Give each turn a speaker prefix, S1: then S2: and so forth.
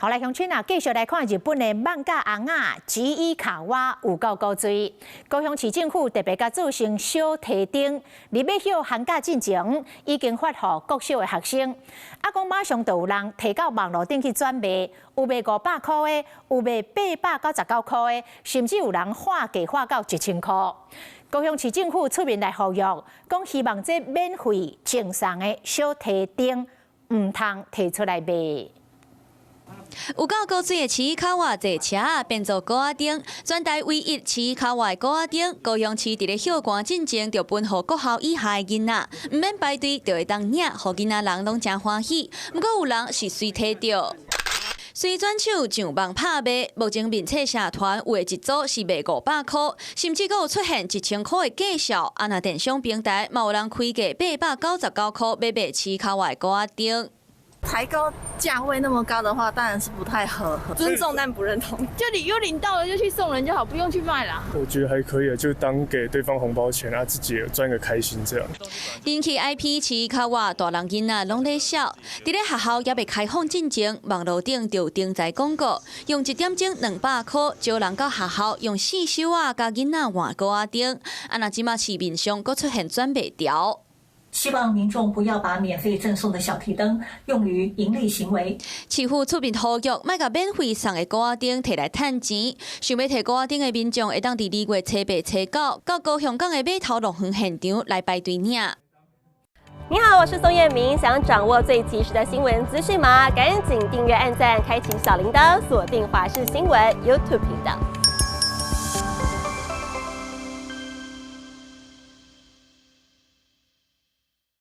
S1: 好來，鄉親啊，繼續來看日本的艋舺尪仔吉伊卡瓦有夠古錐。高雄市政府特別共做成小提燈，佇欲歇寒假進前已經發予國小的學生。啊，講馬上就有人提到網路頂去轉賣，有賣500箍的，有賣899箍的，甚至有人喊價喊到1000箍。高雄市政府出面來呼籲，講希望這免費贈送的小提燈毋通提出來賣。
S2: 有夠古錐的市卡瓦坐車變做鼓仔燈，全台唯一市卡瓦的鼓仔燈，高雄市佇咧歇寒進前就分予國校以下的囡仔，毋免排隊就會當領，予囡仔人攏誠歡喜。毋過有人是隨提著，隨轉手上網拍賣，目前面冊社團有的一組是賣500箍，甚至閣有出現1000箍的價數。啊，若電商平台嘛有人開價899箍欲買市卡瓦的鼓仔燈。
S3: 抬高價位那麼高的話，當然是不太合。
S4: 尊重但不認同。
S5: 就你有領到了就去送人就好，不用去賣啦。
S6: 我覺得還可以啊，就當給對方紅包錢啊，自己也賺個開心這樣。
S2: 人氣 IP 市卡瓦大人囡仔攏咧笑。佇咧學校猶未開放進前，網路頂就登載廣告，用一點鐘200箍招人到學校用四手仔共囡仔換鼓仔燈。啊，若這馬市面上閣出現轉賣潮。
S7: 希望民眾不要把免費贈送的小提燈用於營利行為。
S2: 市府出面呼籲，莫共免費送的鼓仔燈提來趁錢。想欲提鼓仔燈的民眾，會當佇2月初八、初九到高雄港的碼頭樂園現場來排隊領。
S8: 你好，我是宋燕明。想掌握最及時的新聞資訊嗎？趕緊訂閱、按讚、開啟小鈴鐺，鎖定華視新聞 YouTube 頻道。